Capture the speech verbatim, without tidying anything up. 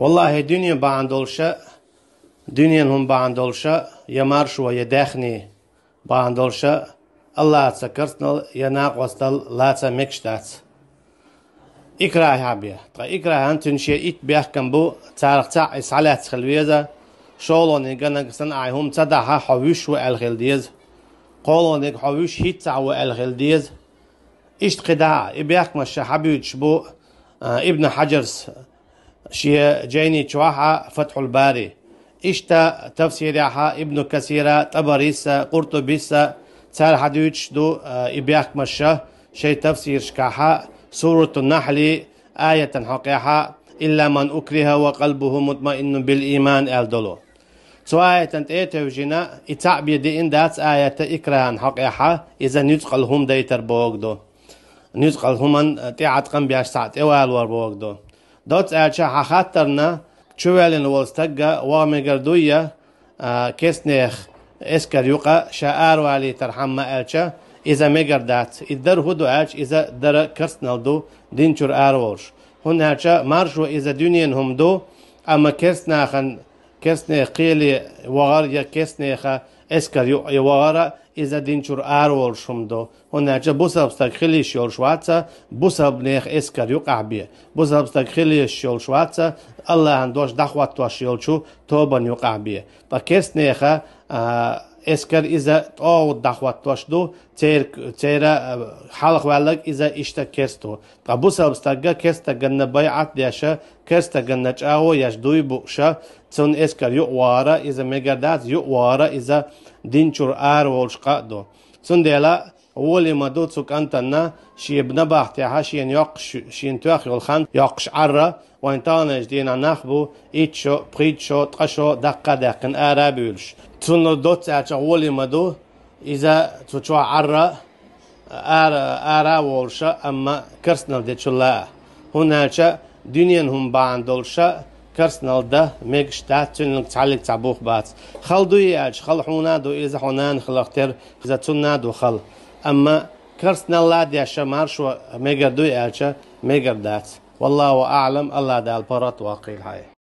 Валлахьи, дуьне бахьана долуша, дуьненан хӀума бахьана долуша, я маршо, я даьхни бахьана долуша, Аллахьца керстанал я накъостал лаца мегаш дац. Икрахьехь бен. Ткъа икрахьан цуьнан шен итт бехкам бу, царах цхьаъ и схьалаьцна хила веза, шолгӀаниг ганаг санна ахь хӀума ца дахьа, хьо вуьш ву аьлла хила деза. КхоалгӀаниг хьо вуьш хӀинццехь ву аьлла хила деза. Иштта кхидӀа а, и бехкамаш ша хьабуьйцуш бу, а, Ибн Хьаджарс шен жайни чохь а, Фатхьул Бари. Иштта тафсирехь а Ибн Касира, ТӀабарис а, Къуртубис а, цара хьадуьйцуш ду, а, и бехкамаш ша шайн тафсирашкахь а, Суратун Нахьли аятан хьокъехь а, «Илла ман укрихьа ва къалбуху мутмаиннун бил ийман», аьлла долу. Цу аятан тӀе а тевжина, и цхьаъ бен деана дац аята икрахьан хьокъехь а, иза нуьцкъала хӀума дайтар бохург ду. Нуьцкъала хӀуманна тӀеӀаткъам беш цхьаъ тӀевалор бохург ду. Доцца аьлча, хьан хаттарна, чувоьллина волу стагга ваха мегар дуй я, а, керстанех эскар юкъа ша аравалийтархьама аьлча, иза мегар дац. И дар хӀун ду аьлча, иза дара керстанал ду, дин чуьра араволуш. ХӀунда аьлча маршо иза дуьненан хӀума ду, амма керстанахана керстанех кхеле вахар я керстанеха эскар юкъа вахара, иза дин чуьра араволуш хӀума ду. ХӀунда аьлча бусалба стаг хила йиш йолуш вац, бусалбанех эскар юкъахь бен. Бусалба стаг хила йиш йолуш вац, Аллахьан дош дӀахӀоттош йолчу тобанна юкъахь бен. Ткъа керстанеха, а, эскар иза тӀагӀут дӀахӀоттош ду, цер-, церан, а, хьалха ваьлларг иза иштта керста ву. Ткъа бусалба стагга керстаганна байӀат а деш, керстаганна чӀагӀо еш дуй бууша, цунна эскар юкъа вахара, иза мегар дац, юкъа вахара, иза дин чуьра араволуш къа а ду. Цундела гӀоли ма ду цу кӀантана, шен набахтехь шена йоккхуш, шена тоьхна йолу хан йоккхуш Ӏарра, вайн таханлерчу дийнахь нах бу итт шо, пхийтта шо, ткъа шо даккха а даьккхина ара а буьйлуш. Цунна доцца аьлча гӀоли ма ду, иза цу чохь Ӏарра, ара, ара а волуша, амма керстанал дечул а. ХӀунда аьлча дуьненан хӀума бахьана долуша керстанал дан мегаш дац, цуьнан цхьаллиг цхьа бух бац. Хала дуй аьлча, хала хьуна а ду, иза хьо нана хиларх тера, иза цунна а ду хала. Амма керстанал а деш маршо мегар дуй аьлча, мегар дац. Валлаху аӀлам, Аллахь Дала паргӀат ваккхийла хьайн.